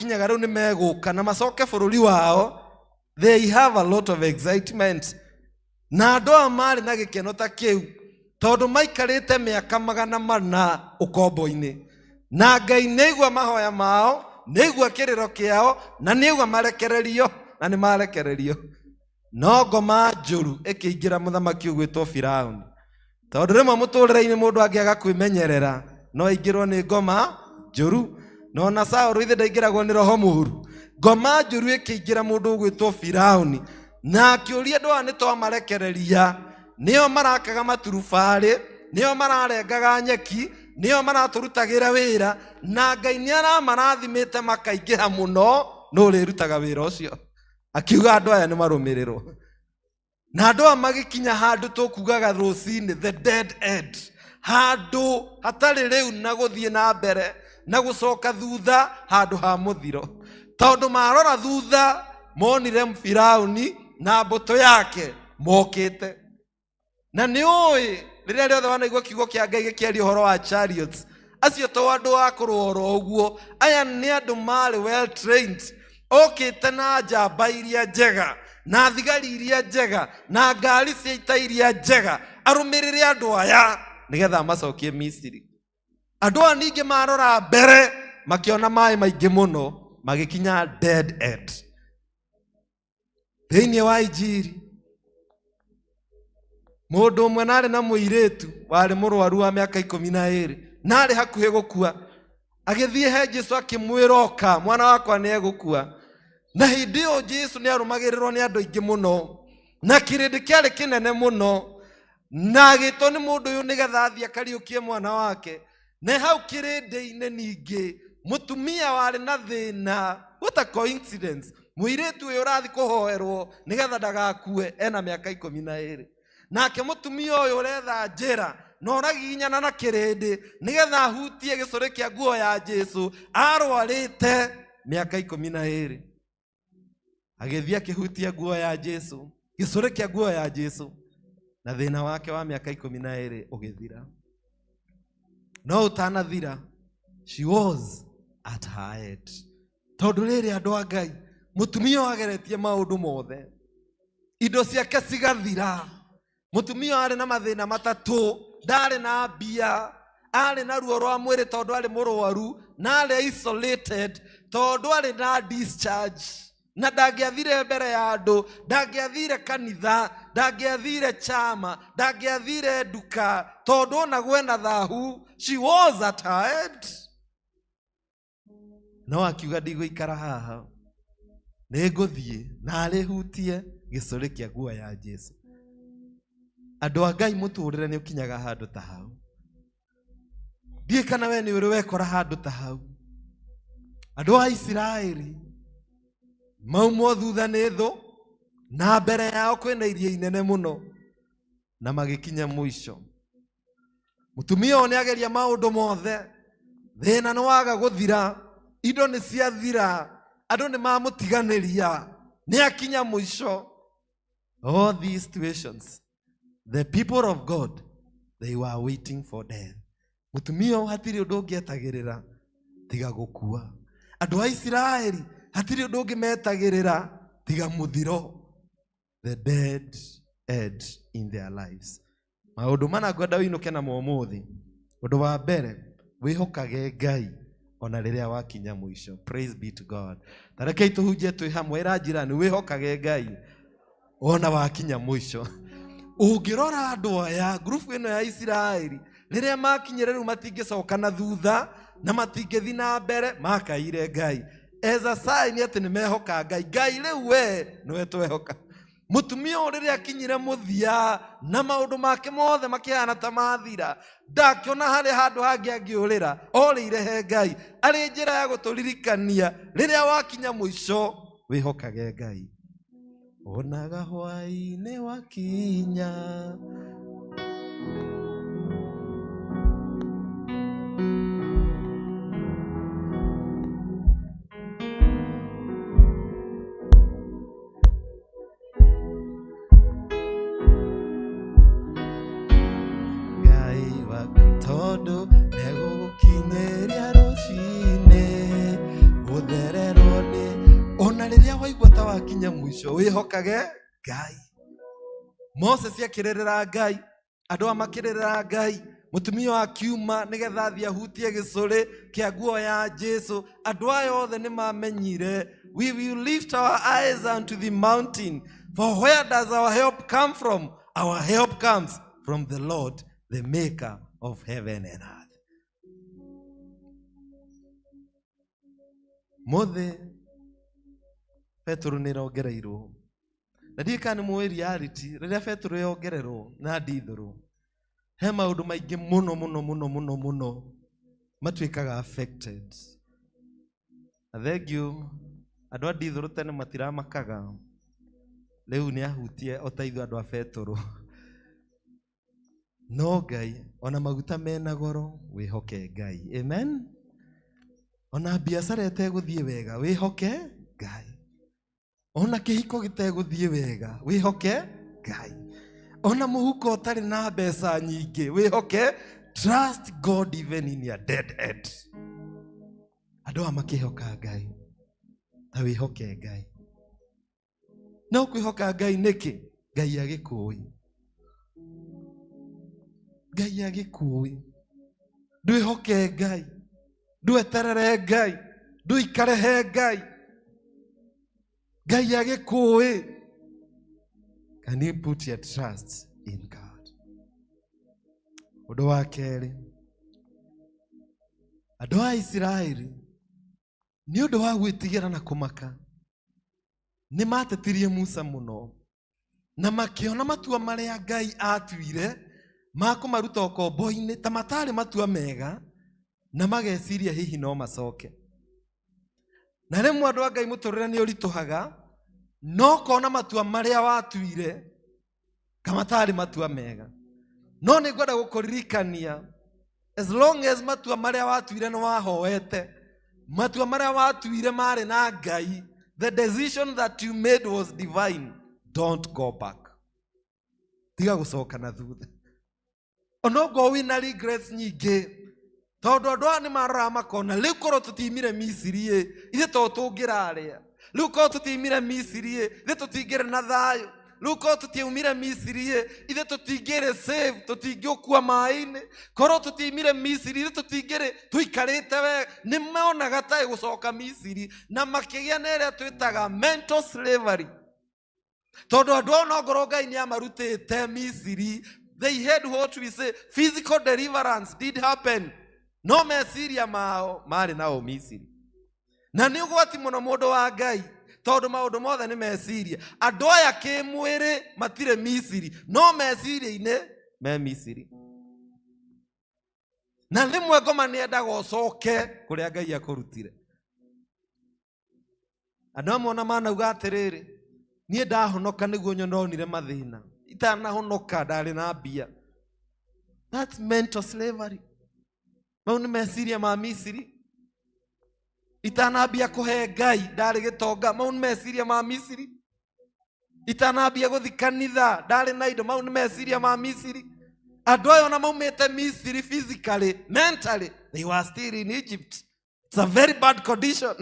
Kinyaga rĩu nĩ megũka na macoke bũrũri wao. They have a lot of excitement. Na andũ aya marĩ na gĩkeno ta kĩu tondũ maikarĩte mĩaka 400 ũkombo-inĩ, na Ngai nĩaigua mahoya mao, nĩaigua kĩrĩro kĩao, na nĩaigua marekererio, na nĩ marekererio. No ngoma njũru ĩkĩingĩra mũthamaki ũgwĩtwo Firauni, tondũ rĩmwe mũtũrĩre-inĩ mũndũ angĩaga kwĩmenyerera no aingĩrwo nĩ ngoma njũru. Na ona Saũlũ ithe ndaingĩragwo nĩ roho mũũru. Ngoma njũru ĩkĩingĩra mũndũ ũgwĩtwo Firauni, na akĩũria andũ aya nĩ twamarekereria, nĩo marakaga maturubarĩ, nĩo mararengaga nyeki, nĩo maratũrutagĩra wĩra, na Ngai nĩ aramarathimĩte makaingĩha mũno, no ũrĩrutaga wĩra ũcio. Akiuga andũ aya nĩ marũmĩrĩrwo. Na andũ aya magĩkinya handũ tũkugaga rũcinĩ, the dead end, handũ hatarĩ rĩu na gũthiĩ na mbere na gũcoka thutha, handũ ha mũthiro, tondũ marora thutha monire Firauni na mbũtũ yake mokĩte. Na nĩ ũĩ rĩrĩa rĩothe wanaigua kiugo kĩa Ngai gĩkĩaria ũhoro wa chariots, acio to andũ a kũrũa oro ũguo, aya nĩ andũ marĩ well trained, okĩte na njamba iria njega, na thigari iria njega, na ngari cia ita iria njega, arũmĩrĩre andũ aya nĩgetha amacokie Misiri. Andũ aya ningĩ marora mbere makĩona maĩ maingĩ mũno, magĩkinya dead end. Thĩinĩ wa Injiri, mũndũ ũmwe narĩ na mũirĩtu warĩ mũrwaru wa mĩaka 12, narĩ hakuhĩ gũkua, agĩthiĩ he Jesu akĩmwĩra, oka, mwana wakwa nĩ egũkua. Na hĩndĩ ĩyo Jesu nĩ arũmagĩrĩrwo nĩ andũ aingĩ mũno, na kĩrĩndĩ kĩarĩ kĩnene mũno, na agĩtwo nĩ mũndũ ũyũ nĩgetha athiĩ akariũkie mwana wake. Na hau kĩrĩndĩ-inĩ ningĩ mũtumia warĩ na thĩna, what a coincidence, mũirĩtu ũyũ ũrathiĩ kũhoerwo nĩgetha ndagakue ena mĩaka 12, nake mũtumia ũyũ ũretha njĩra na ũragiginyana na kĩrĩndĩ nĩgetha ahutie gĩcũrĩ kĩa nguo ya Jesu, arwarĩte mĩaka 12, agĩthiĩ akĩhutia nguo ya Jesu, gĩcũrĩ kĩa nguo ya Jesu, na thĩna wake wa mĩaka 12 ũgĩthira. No ũtanathira, she was at her end. Tondũ rĩrĩ, andũ a Ngai, mũtumia ũyũ ageretie maũndũ mothe, indo ciake cigathira. Mũtumia ũyũ arĩ na mathĩna matatũ, ndarĩ na mbia, arĩ na ruo rwa mwĩrĩ tondũ arĩ mũrwaru, na arĩ isolated tondũ arĩ na discharge, na ndangĩathire mbere ya andũ, ndangĩathire kanitha, ndangĩathire chama, ndangĩathire nduka, tondũ ona gwena thahu. She was at her end. No akiuga ndigũikara haha, nĩngũthiĩ na arĩhutie gĩcũrĩ kĩa nguo ya Jesu. Andũ a Ngai, mũtũrĩre nĩ ũkinyaga handũ ta hau. Ndiũĩ kana we nĩ ũrĩ wekora handũ ta hau. Andũ a Isiraeli maumwo thutha nĩ thũ, na mbere yao kwĩna iria inene mũno, na magĩkinya mũico. Mũtumia ũyũ nĩ ageria maũndũ mothe, thĩna nĩ waga gũthira, indo nĩ ciathira, andũ nĩ mamũtiganĩria, nĩ akinya mũico. All these situations, the people of God, they were waiting for death. Mũtumia ũyũ hatirĩ ũndũ ũngĩ etagĩrĩra tiga gũkua. Andũ a Isiraeli hatirĩ ũndũ ũngĩ metagĩrĩra tiga mũthiro, the dead end in their lives. Maũndũ mana ngwenda ũinũke namo ũmũthĩ. Ũndũ wa mbere, wĩhokage Ngai ona rĩrĩa wakinya mũico. Praise be to God. Ta rekei tũhunjie twĩ hamwe, ĩra njirani, wĩhokage Ngai ona wakinya mũico. Ũngĩrora andũ aya, ngurubu ĩno ya Isiraeli, rĩrĩa makinyire rĩu matingĩcoka na thutha na matingĩthiĩ na mbere, makaire Ngai as a sign atĩ nĩ mehoka Ngai. Ngai rĩu we nĩwe twehoka. Mũtumia ũyũ rĩrĩa akinyire mũthia na maũndũ make mothe makĩhana ta mathira, ndakĩona harĩ handũ hangĩ angĩũrĩra, orĩire he Ngai. Arĩ njĩra ya gũtũririkania, rĩrĩa wakinya mũico wĩhokage Ngai. Onaga hwaĩ-inĩ wakinya, Ngai waku, tondũ nĩegũgũkinyĩria rũcinĩ ũtherero. Wakinya mũico wĩhokage Ngai. Moses akĩrĩrĩra Ngai, andũ aya makĩrĩrĩra Ngai, mũtumia akiuma nĩgetha athiĩ ahutie gĩcũrĩ kĩa nguo ya Jesu. Andũ aya othe nĩ mamenyire, we will lift our eyes unto the mountain, for where does our help come from? Our help comes from the Lord, the maker of heaven and earth. Mothe Petero nĩ ĩrongereirwo. Na ndiũĩ kana nĩ mũĩ reality, rĩrĩa Petero yongererwo na ndithũrwo, he maũndũ maingĩ mũno mũno mũno mũno mũno matuĩkaga affected. Na thengiũ andũ a ndithũrũ tene matiramakaga, rĩu nĩ ahutie o ta ithuĩ andũ a Petero. No Ngai, ona maguta mena goro, wĩhoke Ngai. Amen. Ona biacara ĩtegũthiĩ wega, wĩhoke Ngai. Ona kĩhiko gĩtegũthiĩ wega, wĩhoke Ngai. Ona mũhuko ũtarĩ na mbeca nyingĩ, wĩhoke. Trust God even in your dead end. Andũ aya makĩhoka Ngai, ta wĩhoke Ngai. No kwĩhoka Ngai nĩkĩ? Ngai agĩkũĩ. Ngai agĩkũĩ. Ndwĩhoke Ngai, ndweterere Ngai, ndũikare he Ngai. Ngai agĩkũĩ. Can you put your trust in God? Ũndũ wa kerĩ, andũ a Isiraeli nĩ ũndũ wa gwĩtigĩra na kũmaka nĩ matetirie Musa mũno na makĩona matua marĩa Ngai atuire ma kũmaruta ũkombo-inĩ ta matarĩ matua mega, na mageciria hihi no macoke. Na rĩmwe andũ a Ngai mũtũrĩre nĩ ũritũhaga, no kona matua marĩa watuire ka matarĩ matua mega. No nĩ ngwenda gũkũririkania, as long as matua marĩa watuire nĩ wahoete, matua marĩa watuire marĩ na Ngai, the decision that you made was divine, don't go back. Tiga gũcoka na thutha. Onokorwo wĩna regrets nyingĩ, tondũ andũ aya nĩ maroraga makona rĩu korwo tũtiumire Misiri ĩ, ithuĩ to tũngĩrarĩa. Rĩu korwo tũtiumire Misiri ĩ, ithuĩ tũtingĩrĩ na thayũ. Rĩu korwo tũtiaumire Misiri ĩ, ithuĩ tũtingĩrĩ safe, tũtingĩũkua maĩ-inĩ. Korwo tũtiumire Misiri, ithuĩ tũtingĩrĩ tũikarĩte wega. Nĩ monaga ta ĩgũcoka Misiri, na makĩgĩa na ĩrĩa twĩtaga mental slavery. Tondũ andũ ao no ngorwo Ngai nĩ amarutĩte Misiri, they had what we say physical deliverance did happen, no meciria mao marĩ nao Misiri. Na nĩ ũgwati mũno mũndũ wa Ngai, tondũ maũndũ mothe nĩ meciria. Andũ aya kĩmwĩrĩ matirĩ Misiri, no meciria-inĩ me Misiri. Na rĩmwe ngoma nĩ endaga ũcoke kũrĩa Ngai akũrutire. Andũ amwe ona manauga atĩrĩrĩ, niĩ ndahonoka nĩguo nyonire mathĩna, itanahonoka ndarĩ na mbia. That's mental slavery. Mau nĩ meciria ma Misiri. Itanambia kũhe Ngai ndarĩ gĩtonga, mau nĩ meciria ma Misiri. Itanambia gũthiĩ kanitha ndarĩ na indo, mau nĩ meciria ma Misiri. Andũ aya ona maumĩte Misiri physically, mentally they were still in Egypt. It's a very bad condition.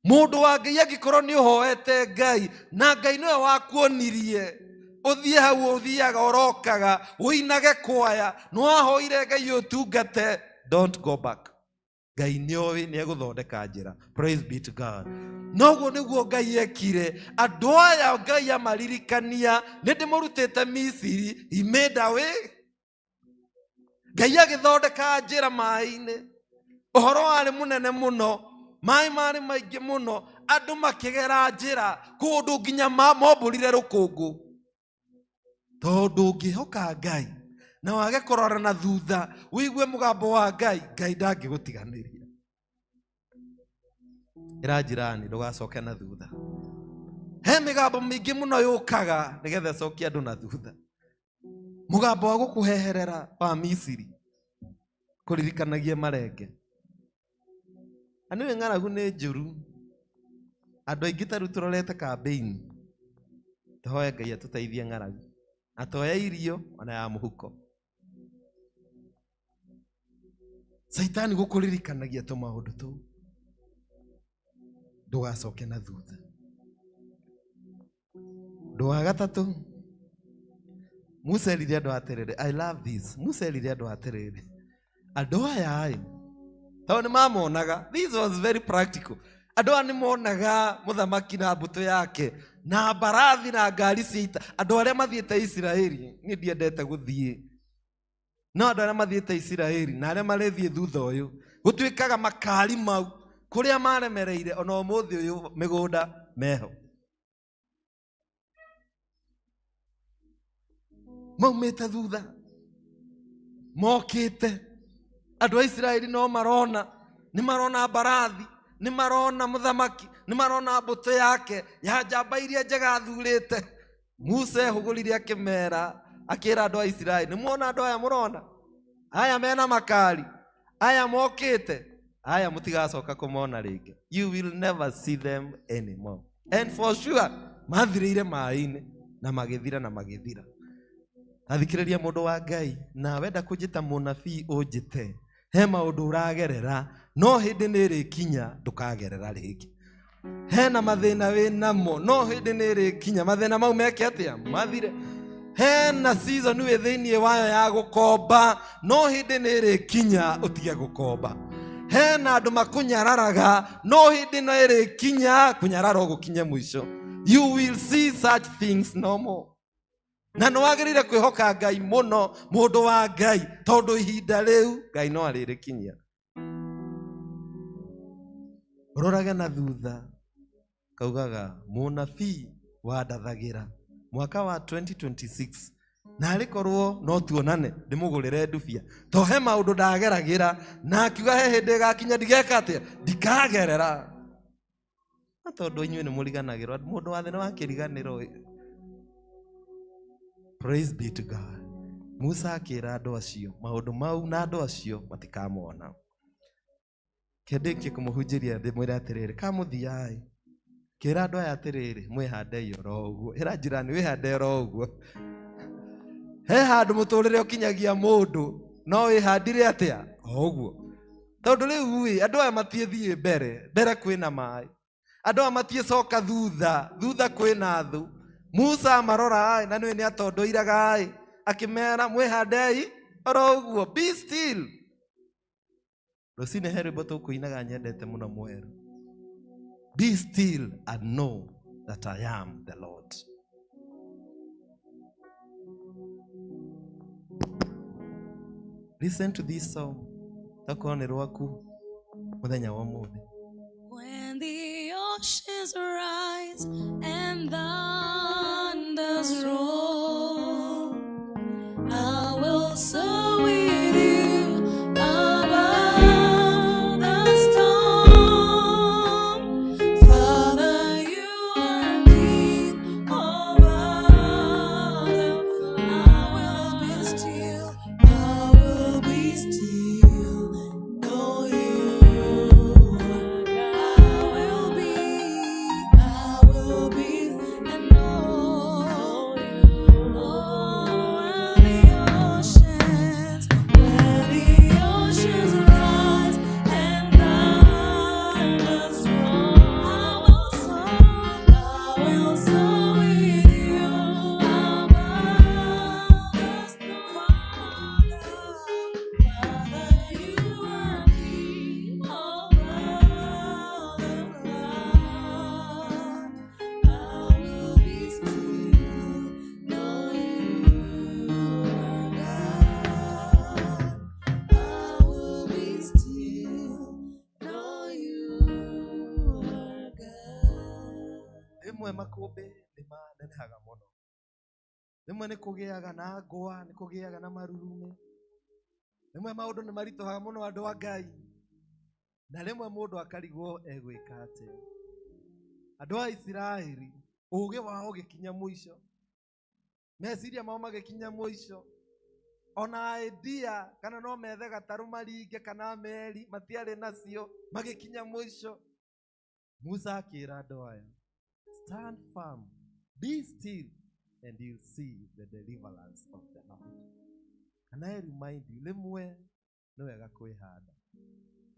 Mũndũ wa Ngai angĩkorwo nĩ ũhoete Ngai na Ngai nĩwe wakuonirie ũthiĩ hau ũthiaga ũrokaga ũinage kwaya, nĩ wahoire Ngai ũtungate, don't go back. Ngai nĩoĩ nĩ egũthondeka njĩra. Praise be to God. Noguo nĩguo Ngai ekire. Andũ aya Ngai amaririkania, nĩ ndĩmũrutĩte Misiri, he made a way. Ngai agĩthondeka njĩra maĩ-inĩ. Ũhoro warĩ mũnene mũno, maĩ marĩ maingĩ mũno, andũ makĩgera njĩra kũndũ nginya mombũrire rũkũngũ. Tondũ ũngĩhoka Ngai na wage kũrora na thutha, ũigue mũgambo wa Ngai, Ngai ndangĩgũtiganĩria. Ĩra jirani ndũgacoke na thutha. He mĩgambo mĩingĩ mũno yũkaga nĩgetha ĩcokie andũ na thutha. Mũgambo wa gũkũheherera wa Misiri kũririkanagie marenge. Na nĩũĩ ng'aragu nĩ njũru. Andũ aingĩ ta rĩu tũrorete campaign, tũhoe Ngai atũteithie ng'aragu, na to ya irio ona ya mũhuko. Caitani gũkũririkanagia tũmaũndũ tũu, ndũgacoke na thutha. Ũndũ wa gatatũ, Musa erire andũ atĩrĩrĩ, I love this. Musa erire andũ atĩrĩrĩ, andũ aya ĩ, tondũ nĩ mamonaga, this was very practical. Andũ aya nĩ monaga mũthamaki na mbũtũ yake na mbarathi na ngari cia ita. Andũ arĩa mathiĩte Isiraeli, niĩ ndiendete gũthiĩ, no andũ arĩa mathiĩte Isiraeli na arĩa marĩthiĩ thutha ũyũ, gũtuĩkaga makari mau kũrĩa maremereire ona ũmũthĩ ũyũ mĩgũnda meho. Maumĩte thutha, mokĩte. Andũ a Isiraeli no marona, nĩ marona mbarathi, nĩ marona mũthamaki, nĩ marona mbũtũ yake ya njamba iria njega athurĩte. Musa ehũgũrire akĩmera, akĩra andũ a Isiraeli, nĩ muona andũ aya mũrona? Aya mena makari, aya mokĩte, aya mũtigacoka kũmona rĩngĩ. You will never see them anymore. And for sure, mathirĩire maĩ-inĩ na magĩthira na magĩthira. Athikĩrĩria mũndũ wa Ngai, na wenda kũnjĩta mũnabii ũnjĩte, he maũndũ ũragerera, no hĩndĩ nĩ ĩrĩkinya ndũkagerera rĩngĩ. Hena mathĩna wĩ namo, no hĩndĩ nĩ ĩrĩkinya mathĩna mau meke atĩa? Mathire. Hena season wĩ thĩinĩ wayo ya gũkomba, no hĩndĩ nĩ ĩrĩkinya ũtige gũkomba. Hena andũ makũnyararaga, no hĩndĩ nĩ ĩrĩkinya kũnyarara gũkinye mũico. You will see such things no more. Na nĩ wagĩrĩire kwĩhoka Ngai mũno, mũndũ wa Ngai, tondũ ihinda rĩu Ngai no arĩrĩkinyia. Rorage na thutha, kaugaga mũnabii wandathagĩra mwaka wa 2026 na arĩ korwo no tuonane ndĩmũgũrĩre ndubia, to he maũndũ ndageragĩra na akiuga he hĩndĩ ĩgakinya ndigeka atĩa, ndikagerera. Na tondũ inyuĩ nĩ mũriganagĩrwo, mũndũ wa thĩ nĩ wakĩriganĩrwo. Praise be to God. Musa akĩra andũ acio maũndũ mau na andũ acio matikamona. Kendĩkie kũmũhunjĩria ndĩmwĩre atĩrĩrĩ, kamũthiai kĩra andũ aya atĩrĩrĩ, mwĩhandei oro ũguo. Ĩra jirani wĩhande oro ũguo. He handũ mũtũrĩre ũkinyagia mũndũ, no wĩhandire atĩa? O ũguo. Tondũ rĩu ĩ, andũ aya matiĩthiĩ mbere, mbere kwĩna maĩ. Andũ aya matiĩcoka thutha, thutha kwĩna thũ. Musa amarora ĩ, na nĩwe nĩ atondoiraga ĩ, akĩmera mwĩhandei oro ũguo, be still. Rũcinĩ he rwĩmbo tũkũinaga nyendete mũno mwerũ. Be still and know that I am the Lord. Listen to this song. Tokorwo nĩ rwaku mũthenya wa ũmũthĩ. When the oceans rise and thunders roar, I will soar with you above the storm. Father, you are king over them. I will be still, I will be still. Know you I will be, and know oh, the oceans, where the oceans rise and thunders roar. I will soar with you above the storm. Father, Father, you are king over the flood. I will be still, know you are God. I will be still, know you are God. Rĩmwe makũmbĩ nĩ manenehaga mũno. Rĩmwe nĩ kũgĩaga na ngwa, nĩ kũgĩaga na marurumĩ. Rĩmwe maũndũ nĩ maritũhaga mũno andũ a Ngai. Na rĩmwe mũndũ akarigwo egwĩka atĩa. Andũ a Isiraeli ũgĩ wao ũgĩkinya mũico, meciria mao magĩkinya mũico, ona idea kana no methe gatarũ maringe kana meri matiarĩ nacio, magĩkinya mũico. Musa akĩra andũ aya, stand firm, be still, and you'll see the deliverance of the Lord. Can I remind you, rĩmwe nĩ wega kwĩhanda,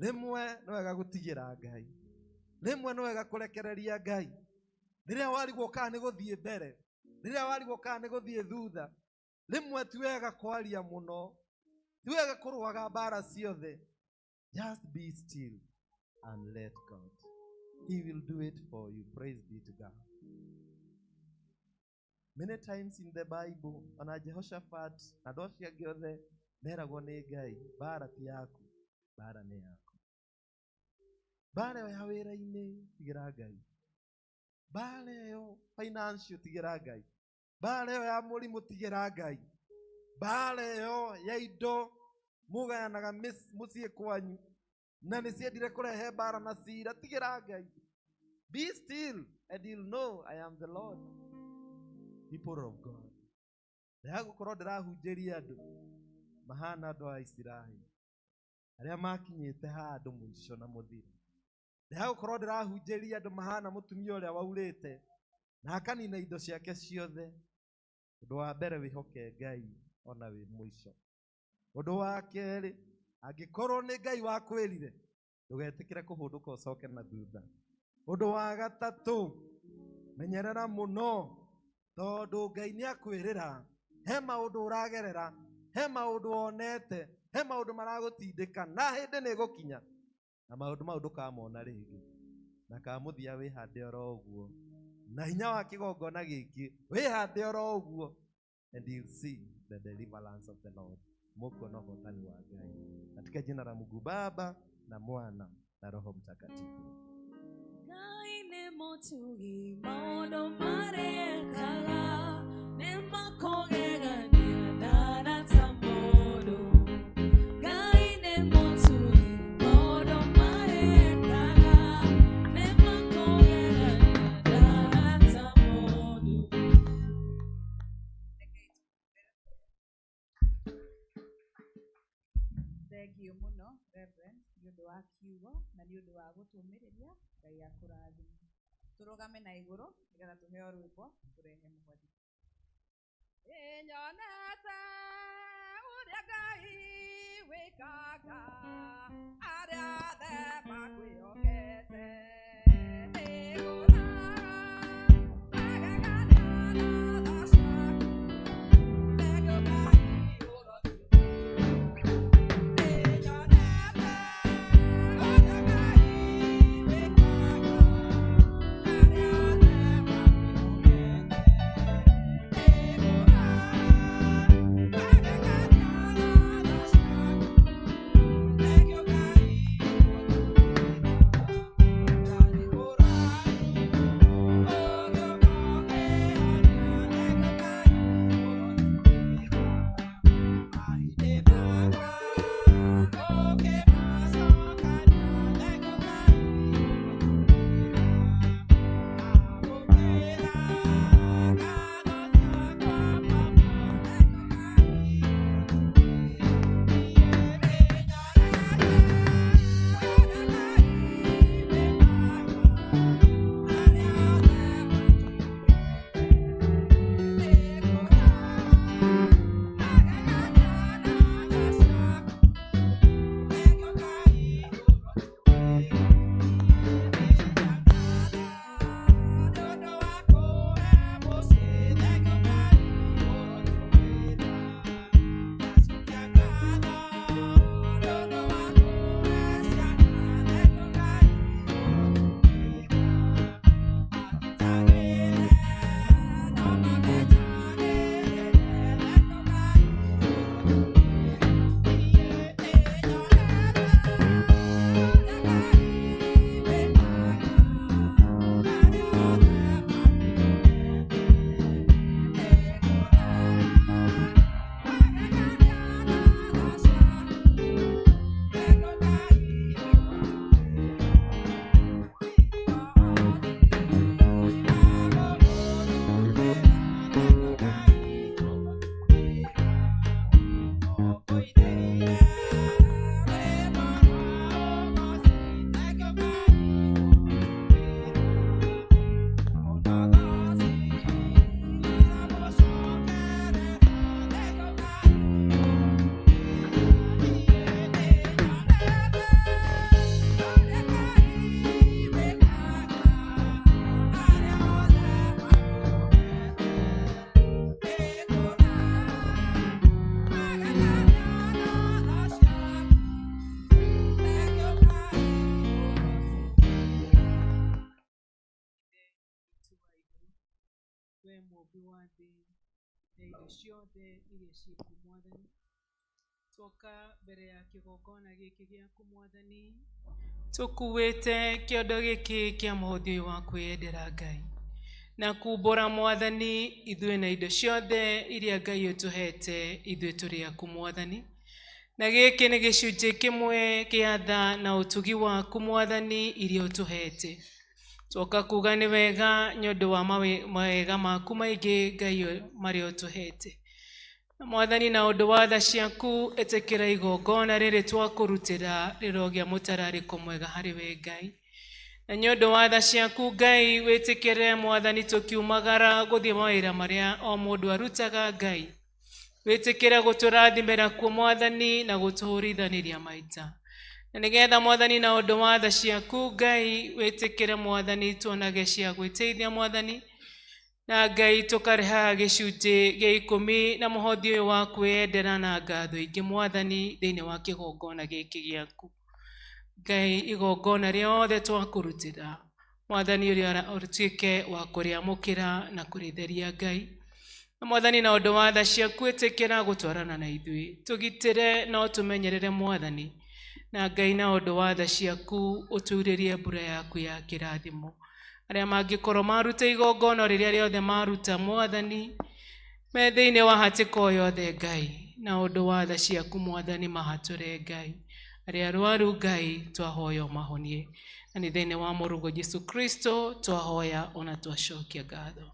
rĩmwe nĩ wega gũtigĩra Ngai, rĩmwe nĩ wega kũrekereria Ngai. Rĩrĩa warigwo kana nĩ gũthiĩ mbere, Rĩrĩa warigwo kana nĩ gũthiĩ thutha, rĩmwe ti wega kwaria mũno, ti wega kũrũaga mbara ciothe. Just be still and let God. He will do it for you. Praise be to God. Many times in the Bible, ona Jehoshaphat na andũ acio angĩ othe meragwo nĩ Ngai, mbara ti yaku, mbara nĩ yaku. Mbara ĩyo ya wĩra-inĩ, tigĩra Ngai. Mbara ĩyo financial, tigĩra Ngai. Mbara ĩyo ya mũrimũ, tigĩra Ngai. Mbara ĩyo ya indo mũgayanaga mũciĩ kwanyu na nĩ ciendire kũrehe mbara na cira, tigĩra Ngai. Be still and you'll know I am the Lord. People of God, ndĩragũkorwo ndĩrahunjĩria andũ mahana andũ a Isiraeli arĩa makinyĩte handũ mũico na mũthiro. Ndĩragũkorwo ndĩrahunjĩria andũ mahana mũtumia ũrĩa waurĩte na akanina indo ciake ciothe. Ũndũ wa mbere, wĩhoke Ngai ona wĩ mũico. Ũndũ wa kerĩ, angĩkorwo nĩ Ngai wakwĩrire, ndũgetĩkĩre kũhũndũka ũcoke na thutha. Ũndũ wa gatatũ, menyerera mũno tondũ Ngai nĩ akwĩrĩra he maũndũ ũragerera, he maũndũ wonete, he maũndũ maragũtindĩka, na hĩndĩ nĩ ĩgũkinya na maũndũ mau ndũkamona rĩngĩ, na kamũthia wĩhande oro ũguo na hinya wa kĩgongona gĩkĩ, wĩhande oro ũguo, and you'll see the deliverance of the Lord. Mũkuona ũhotani wa Ngai katika jina la Mungu Baba na Mwana na Roho Mtakatifu. Ngai nĩ mũtugi, maũndũ marekaga nĩ makũgegania ndana ta mũndũ. Ngai nĩ mũtugi, maũndũ marekaga nĩ makũgegania ndana ta mũndũ. Thengiũ mũno Reverend nĩ ũndũ wa kiugo na nĩ ũndũ wa gũtũmĩrĩria. Ngai akũrathime. Tũrũgame na igũrũ nĩgetha tũheo rwĩmbo tũrehe mũhothi. Nyonete ũrĩa Ngai wĩkaga arĩa othe makwĩhokete. Nĩngũraga magegania na tha ciaku. Thengiũ Ngai ũrotuga. Nĩnyonete ũrĩa Ngai wĩkaga arĩa othe makwĩhokete. Nĩngũraga magegania na tha ciaku. Thengiũ Ngai ũrotuga. We mũmbi wa thĩ na indo ciothe iria ciĩkuo Mwathani. Twoka mbere ya kĩgongona gĩkĩ gĩaku Mwathani, tũkuĩte kĩondo gĩkĩ kĩa mũhothi ũyũ wa kwĩyendera Ngai, na kumbũra Mwathani ithuĩ na indo ciothe iria Ngai ũtũhete ithuĩ tũrĩ aku Mwathani. Na gĩkĩ nĩ gĩcunjĩ kĩmwe kĩa tha na ũtugi waku Mwathani iria ũtũhete. Twoka kuga nĩ wega nĩ ũndũ wa mawega maku maingĩ Ngai marĩa ũtũhete. Na Mwathani, na ũndũ wa tha ciaku ĩtĩkĩra igongona rĩrĩ twakũrutĩra rĩrogĩa mũtararĩko mwega harĩ we Ngai. Na nĩ ũndũ wa tha ciaku Ngai wĩtĩkĩre Mwathani tũkiumagara gũthiĩ mawĩra marĩa o mũndũ arutaga Ngai. Wĩtĩkĩre gũtũrathimĩra kuo Mwathani na gũtũhũrithanĩria maita. Na nĩgetha Mwathani na ũndũ wa tha ciaku Ngai wĩtĩkĩre Mwathani tuonage cia gwĩteithia Mwathani. Na Ngai tũkarĩhaga gĩcunjĩ gĩa ikũmi na mũhothi ũyũ wa kwĩyendera na ngatho ingĩ Mwathani thĩinĩ wa kĩgongona gĩkĩ gĩaku. Ngai igongona rĩothe twakũrutĩra Mwathani ũrĩa ũtuĩke wa kũrĩamũkĩra na kũrĩtheria Ngai. Na Mwathani na ũndũ wa tha ciaku ĩtĩkĩra gũtwarana na ithuĩ, tũgitĩre na ũtũmenyerere Mwathani. Na Ngai na ũndũ wa tha ciaku ũtuurĩrie mbura yaku ya kĩrathimo. Arĩa mangĩkorwo maruta igongona rĩrĩa rĩothe maruta Mwathani me thĩinĩ wa hatĩka o yothe Ngai, na ũndũ wa tha ciaku Mwathani mahatũre Ngai. Arĩa arwaru Ngai twahoya ũmahonie. Na nĩ thĩinĩ wa mũrũguo Jesu Kristo twahoya ona twacokia ngatho.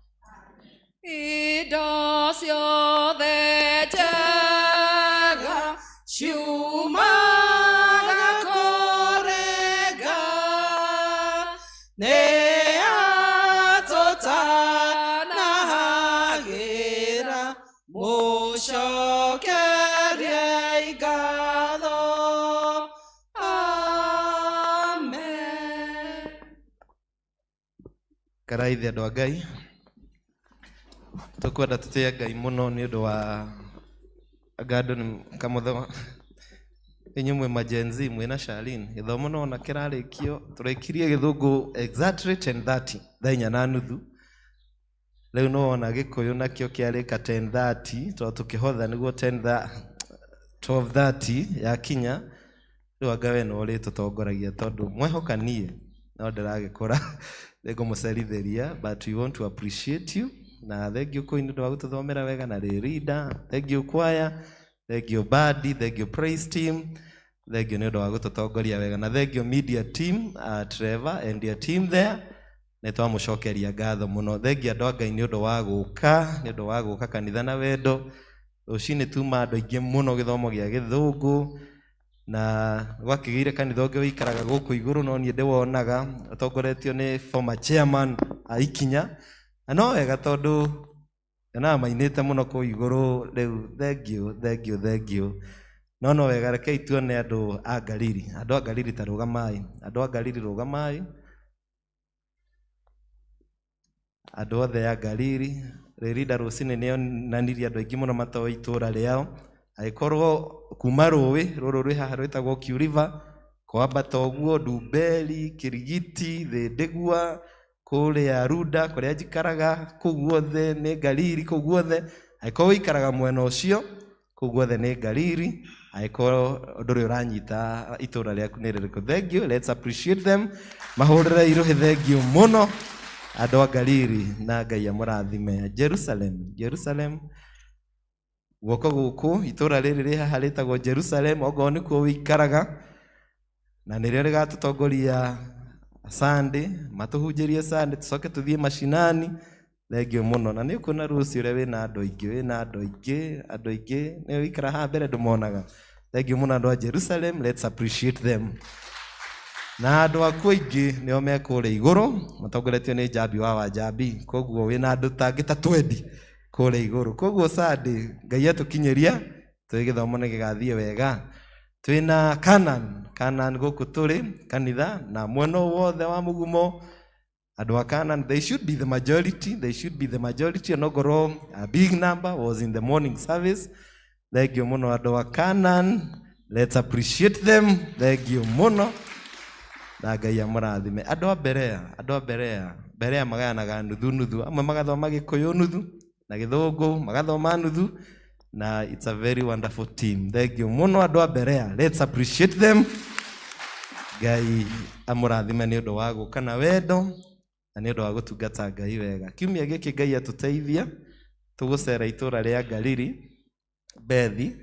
Indo ciothe njega ciumaga kũrĩ Ngai, nĩ atũtanahagĩra, mũcokerie ngatho. Amen. Karaithi andũ a Ngai, tũkwenda tũtĩe Ngai mũno nĩ ũndũ wa anga andũ nĩ kamũthema inyuĩ mwĩ ma Gen Z mwĩna Charlene gĩthomo no ona kĩrarĩkio tũrĩkirie gĩthũngũ exactly 10:30 thaa inya na nuthu. Rĩu no wona gĩkũyũ nakĩo kĩarĩka 10:30 tondũ tũkĩhotha nĩguo 12:30 yakinya. Rĩu anga we no ũrĩtũtongoragia tondũ mwehoka niĩ no ndĩragĩkũra nĩngũmũcerithĩria, but we want to appreciate you na thank you kũi nĩ ũndũ wa gũtũthomera wega na rĩrinda. Thank you choir, thank you bandi, thank you praise team, thank you nĩ ũndũ wa gũtũtongoria wega, na thank you media team, Trevor and your team there. Nĩ twamũcokeria ngatho mũno. Thank you andũ a Ngai nĩ ũndũ wa gũka, nĩ ũndũ wa gũka kanitha na wendo. Rũcinĩ tuma andũ aingĩ mũno gĩthomo gĩa gĩthũngũ, na gwakĩgĩire kanitha ũngĩ wĩikaraga gũkũ igũrũ no niĩ ndĩwonaga ũtongoretio nĩ former chairman a Ikinya, na no wega tondũ nyonaga mainĩte mũno kũu igũrũ rĩu. Thank you, thank you, thank you. No no wega, rekei tuone andũ a Galili. Andũ a Galili ta rũgamai, andũ a Galili rũgamai, andũ othe a Galili. Rĩrinda rũcinĩ nĩonanirie andũ aingĩ mũno matoĩ itũũra rĩao. Angĩkorwo kuma rũĩ rũrũ rwĩ haha rwĩtagwo Q River kwambata ũguo Ndumberi, Kĩrigiti, Thĩndĩgua, kũrĩa Runda kũrĩa njikaraga, kũu guothe nĩ Galili, kũu guothe. Angĩkorwo wĩikaraga mwena ũcio, kũu guothe nĩ Galili. Angĩkorwo ndũrĩ ũranyita itũũra rĩaku nĩ rĩrĩkũ, thank you, let's appreciate them. Mahũrĩre irũhĩ, thank you mũno andũ a Galili, na Ngai amũrathime. Jerusalem, Jerusalem guoko gũkũ itũũra rĩrĩ rĩ haha rĩtagwo Jerusalem, okorwo nĩkuo wĩikaraga, na nĩrĩo rĩgatũtongoria Sunday, matũhunjĩrie Sunday, tũcoke tũthiĩ mashinani. Thank you mũno. Na nĩ ũkuona rũciũ ũrĩa wĩna andũ aingĩ, wĩna andũ aingĩ, andũ aingĩ nĩ wĩikara haha mbere ndũmonaga. Thank you mũno andũ a Jerusalem, let's appreciate them. Na andũ aku aingĩ nĩo me kũrĩa igũrũ matongoretio nĩ Njambi wa Wanjambi, koguo wĩna andũ tangĩ ta twendi kũrĩa igũrũ. Koguo Sunday Ngai atũkinyĩria twĩ gĩthomo nĩ gĩgathiĩ wega. Twĩna Canaan, Canaan gũkũ tũrĩ kanitha na mwena wothe wa mũgumo andũ a Canaan, they should be the majority, they should be the majority, onongorwo a big number was in the morning service. Thank you mũno andũ a Canaan, let's appreciate them. Thank you mũno na Ngai amũrathime. Andũ a Berea, andũ a Berea, Berea magayanaga nuthu nuthu, amwe magathoma Gĩkũyũ nuthu na Gĩthũngũ magathoma nuthu, na it's a very wonderful team. Thank you mũno andũ a Berea, let's appreciate them. Ngai amũrathime nĩ ũndũ wa gũka na wendo na nĩ ũndũ wa gũtungata Ngai wega. Kiumia gĩkĩ Ngai atũteithia tũgũcera itũra rĩa Galili Bethi,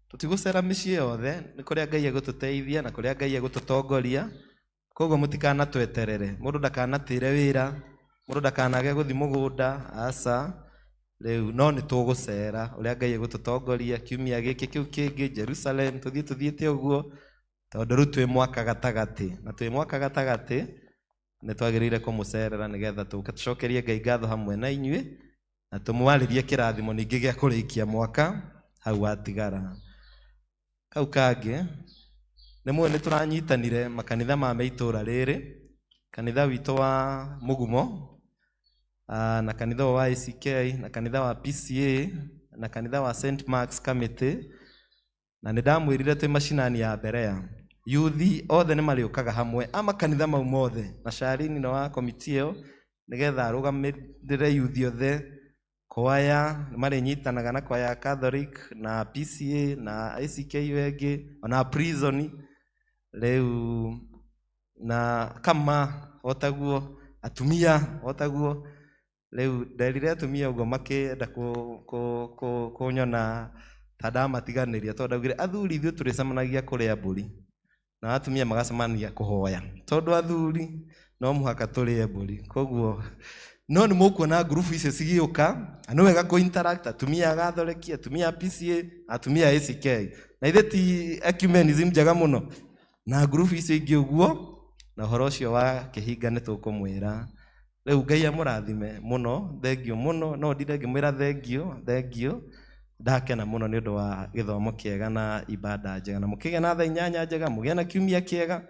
tũtigũcera mĩciĩ yothe, nĩ kũrĩa Ngai egũtũteithia na kũrĩa Ngai egũtũtongoria. Koguo mũtikanatweterere, mũndũ ndakanatĩre wĩra, mũndũ ndakanage gũthiĩ mũgũnda, aca. Rĩu no nĩ tũgũcera ũrĩa Ngai egũtũtongoria kiumia gĩkĩ kĩu kĩngĩ Jerusalem, tũthiĩ tũthiĩte ũguo, tondũ rĩu twĩ mwaka gatagatĩ, na twĩ mwaka gatagatĩ nĩ twagĩrĩire kũmũcerera nĩgetha tũke tũcokerie Ngai ngatho hamwe na inyuĩ, na tũmwarĩrie kĩrathimo ningĩ gĩa kũrĩkia mwaka hau watigara. Kau kangĩ nĩ mũĩ nĩ tũranyitanire makanitha ma itũra rĩrĩ, kanitha witũ wa Mũgumo, na kanitha wa ACK, na kanitha wa PCA, na kanitha wa St Mark's Committee, na nĩ ndamwĩrire twĩ macinani ya Berea yuthi othe nĩ marĩũkaga hamwe a makanitha mau mothe, na Sharini na wa komiti ĩyo nĩgetha arũgamĩrĩre yuthi othe. Kwaya nĩ marĩnyitanaga na kwaya ya Catholic na PCA na ACK wengĩ ona prison rĩu na kama otaguo atumia otaguo. Rĩu nderire atumia ũguo makĩenda kũnyona ta ndamatiganĩria, tondũ ndaugire athuri ithuĩ tũrĩcemanagia kũrĩa mbũri na atumia magacemania kũhoya, tondũ athuri no mũhaka tũrĩe mbũri. Koguo no nĩ mũkuona ngurubu icio cigĩũka, na nĩ wega kũ interact atumia a Gathoreki, atumia a PCA, atumia a ACK, na ithe ti ecumenism njega mũno na ngurubu icio ingĩ ũguo. Na ũhoro ũcio wa kĩhinga nĩ tũkũmwĩra. Rĩu Ngai amũrathime mũno, thengio mũno, no ndire ngĩmwĩra thengio, thengio. Ndakena mũno nĩ ũndũ wa gĩthomo kĩega na ibada njega, na mũkĩgĩa na thaa inyanya njega, mũgĩe na kiumia kĩega,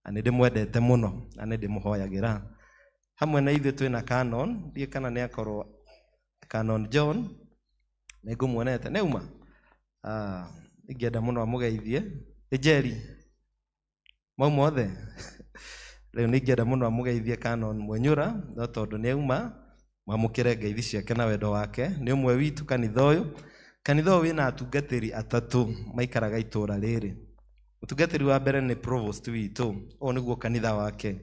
na nĩ ndĩmwendete mũno na nĩ ndĩmũhoyagĩra. Hamwe na ithuĩ twĩna Canon, ndiĩ kana nĩ akorwo Canon John, nĩ ngũmuonete, nĩ uma? Ingĩenda mũno amũgeithie. Ĩnjeri, mauma othe? Rĩu nĩ ingĩenda mũno amũgeithie Canon Mwenyura, no tondũ nĩ auma, mwamũkĩre ngeithi ciake na wendo wake. Nĩ ũmwe witũ kanitha ũyũ. Kanitha ũyũ wĩna atungatĩri atatũ maikaraga itũra rĩrĩ. Mũtungatĩri wa mbere nĩ provost witũ, ũyũ nĩguo kanitha wake.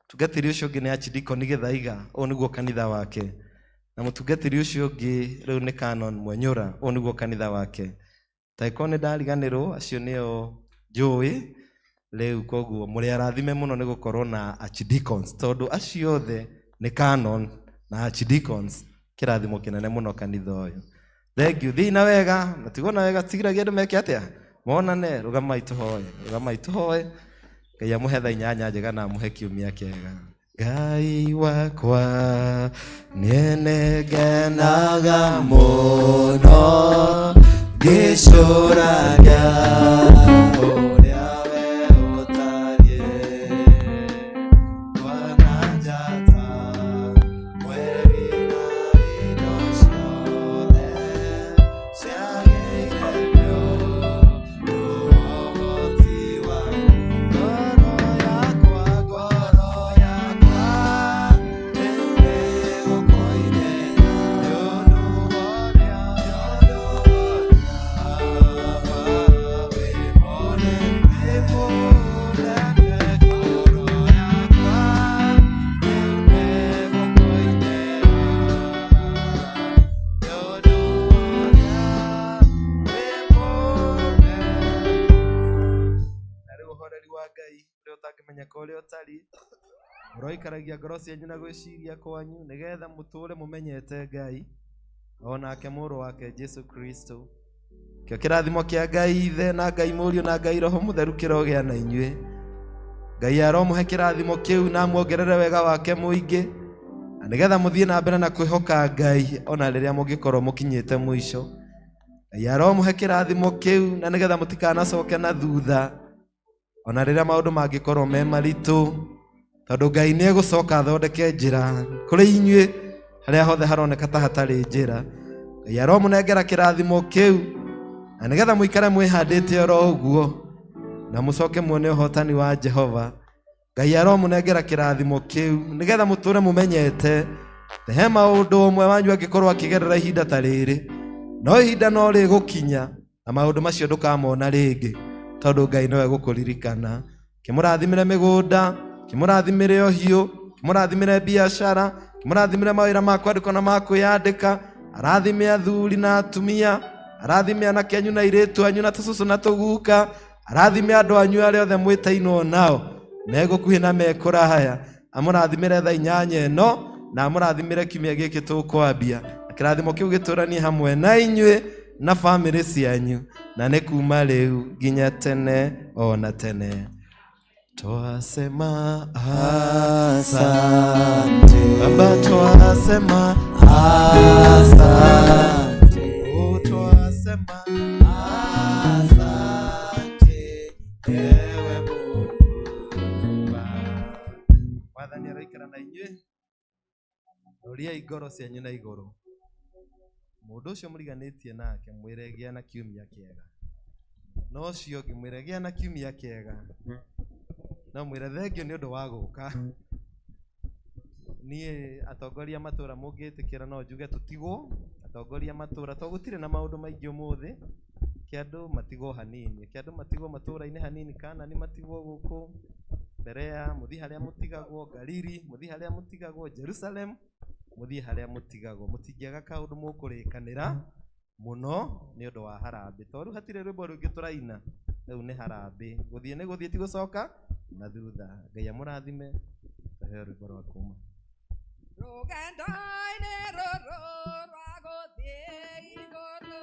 Mũtungatĩri ũcio ũngĩ nĩ Archdeacon Gĩthaiga, ũyũ nĩguo kanitha wake. Na mũtungatĩri ũcio ũngĩ rĩu nĩ Canon Mwenyura, ũyũ nĩguo kanitha wake. Taĩkorwo nĩ ndariganĩrwo, acio nĩo njũĩ. Rĩu koguo mũrĩ arathime mũno nĩ gũkorwo na archdeacons, tondũ acio othe nĩ canon na archdeacons, kĩrathimo kĩnene mũno kanitha ũyũ. Thank you. Thiĩ na wega, na tigwo na wega, tigiragia andũ meke atĩa? Monane, rũgamai tũhoe, rũgamai tũhoe. Ngai amũhe thaa inyanya njega na amũhe kiumia kĩega. Ngai wakwa nĩngenaga mũno ngĩcũrania ũrĩa we ũtariĩ. Mwana njata, mweri na indo ciothe ciagĩire nĩ ũndũ wa ũhoti waku. Ngoro yakwa, ngoro yakwa rĩu nĩgũkũinĩra nĩ ũndũ wa ũrĩa, nĩ ũndũ wa ũrĩa Baba wĩ mũnene, mũnene. Ngoro yakwa rĩu nĩgũkũinĩra nĩ ũndũ wa ũrĩa wĩ mũnene. Na rĩu ũhoreri wa Ngai ũrĩa ũtangĩmenyeka ũrĩa ũtariĩ ũroikaragia ngoro cianyu na gwĩciria kwanyu, nĩgetha mũtũũre mũmenyete Ngai o nake mũrũ wake Jesu Kristo. Kĩo kĩrathimo kĩa Ngai Ithe na Ngai Mũriũ na Ngai Roho Mũtheru kĩrogĩa na inyuĩ. Ngai aromũhe kĩrathimo kĩu na amuongerere wega wake mũingĩ, na nĩgetha mũthiĩ na mbere na kwĩhoka Ngai ona rĩrĩa mũngĩkorwo mũkinyĩte mũico. Ngai aromũhe kĩrathimo kĩu na nĩgetha mũtikanacoke na thutha ona rĩrĩa maũndũ mangĩkorwo me maritũ, tondũ Ngai nĩ egũcoka athondeke njĩra kũrĩ inyuĩ harĩa hothe haroneka ta hatarĩ njĩra. Ngai aromũnengera kĩrathimo kĩu na nĩgetha mũikare mwĩhandĩte oro ũguo na mũcoke muone ũhotani wa Jehova. Ngai aromũnengera kĩrathimo kĩu nĩgetha mũtũre mũmenyete he maũndũ ũmwe wanyu angĩkorwo akĩgerera ihinda ta rĩrĩ, no ihinda no rĩgũkinya na maũndũ macio ndũkamona rĩngĩ tondũ Ngai nowe gũkũririkana. Kĩmũrathimĩre mĩgũnda, kĩmũrathimĩre ũhiũ, kĩmũrathimĩre biacara, kĩmũrathimĩre mawĩra ma kwandĩkwo na ma kwĩyandĩka, arathime athuri na atumia, arathime anake anyu na airĩtu anyu na tũcũcũ na tũguka, arathime andũ anyu arĩa othe mwĩtainwo nao megũkuhĩ na mekũraya, amũrathimĩre thaa 8 ĩno na amũrathimĩre kiumia gĩkĩ tũkwambia. Kĩrathimo kĩu gĩtũranie hamwe na inyuĩ na bamĩrĩ cianyu, na nĩ kuma rĩu nginya tene ona tene. Twasema asante Baba, twasema asante, oh, twasema asante ewe Mungu. Mwathani aroikara na inyuĩ, roriai ngoro cianyu na igũrũ. Mũndũ ũcio mũriganĩtie nake mwĩre gĩa na kiumia kĩega, no ũcio ũngĩ mwĩre gĩa na kiumia kĩega, no mwĩre thengio nĩ ũndũ wa gũka. Niĩ atongoria matũra mũngĩtĩkĩra no njuge tũtigwo atongoria matũra, to gũtirĩ na maũndũ maingĩ ũmũthĩ, kĩ andũ matigwo hanini, kĩ andũ matigwo matũra-inĩ hanini, kana nĩ matigwo gũkũ Berea, mũthiĩ harĩa mũtigagwo Galili, mũthiĩ harĩa mũtigagwo Jerusalem, mũthiĩ harĩa mũtigagwo, mũtingĩaga kaũndũ mũkũrĩkanĩra mũno nĩ ũndũ wa harambĩ, to rĩu hatirĩ rwĩmbo rũngĩ tũraina, rĩu nĩ harambĩ, gũthiĩ nĩ gũthiĩ ti gũcoka na thutha. Ngai amũrathime, tũheo rwĩmbo rwa kuma. Rũgendo-inĩ rũrũ rwa gũthiĩ igũrũ.